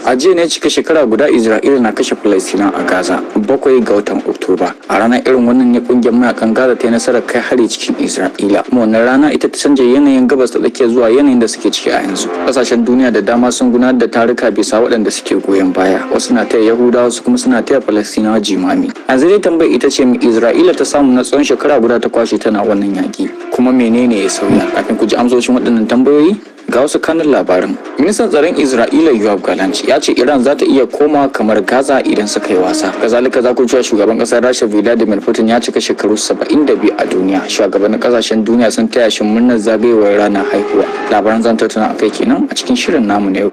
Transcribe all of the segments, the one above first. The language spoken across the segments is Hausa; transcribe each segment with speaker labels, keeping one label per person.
Speaker 1: A jiya ne cika shekara guda Isra'ila na kashe Falastina a Gaza, 7 ga watan Oktoba. A ranar irin wannan ne kungiyar mayakan Gaza ta yi nasarar kai hari cikin Isra'ila. Kuma wannan rana ita ta canja yanayin Gabas ta Tsakiya zuwa yanayin da suke ciki a yanzu. Kasashen duniya da dama sun gudanar da taruka bisa waɗanda suke goyon baya. Wasu na taya Yahudawa, wasu kuma suna taya Falastinawa jimami. Yanzu dai tambayar ita ce, me Isra'ila ta samu na tsawon shekara guda ta kwashe tana wannan yaƙi? Kuma menene ya sauya? Kafin ku ji amsoshin waɗannan tambayoyi, ga wasu kanun labarin. Ministan tsaron Isra'ila Yoav Gallant ya ce Iran za ta iya koma kamar Gaza idan suka yi wasa. Kazalika za ku cewa shugaban kasar Rasha Vladimir Putin ya cika shekaru 72 a duniya. Shugabannin kasashen duniya sun taya shi murnar zagayowar ranar haihuwa. Labaran zan tattauna akai kenan a cikin shirin namu na yau.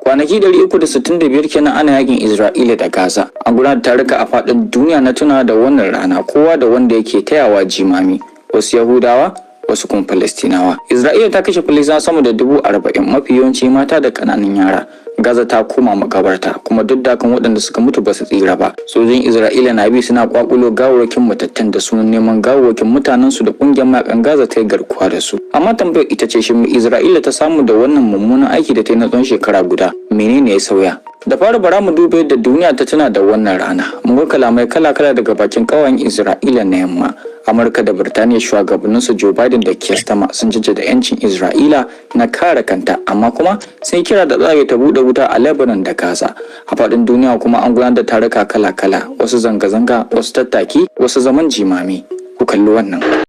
Speaker 1: Kwanaki 365 kenan ana yakin Isra'ila da Gaza. An gudanar da taruka a faɗin duniya na tuna da wannan rana, kowa da wanda yake tayawa jimami. Wasu Yahudawa, wasu kuma Falastinawa. Isra'ila ta kashe Falastinawa sama da 40,000, mafi yawanci mata da ƙananan yara. Gaza ta koma makabarta, kuma duk da kan waɗanda suka mutu ba su tsira ba. Sojojin Isra'ila na bi suna kwakulo gawarwakin matattun da sunan neman gawarwakin mutanen su da ƙungiyar mayakan Gaza ta yi garkuwa da su. Amma tambayar ita ce, shin Isra'ila ta samu da wannan mummunan aiki da ta yi na tsawon shekara guda? Menene ya sauya? Da fara bara mu duba yadda duniya ta tuna da wannan rana. Mun ga kalamai kala-kala daga bakin ƙawayen Isra'ila na yamma. Amurka da Birtaniya, shugabanninsu Joe Biden da Keir Starmer, sun jaddada 'yancin Isra'ila na kare kanta, amma kuma sun kira da tsare ta buɗe wuta a Lebanon da Gaza. A faɗin duniya kuma an gudanar da taruka kala-kala, wasu zanga-zanga, wasu tattaki, wasu zaman jimami. Ku kalli wannan.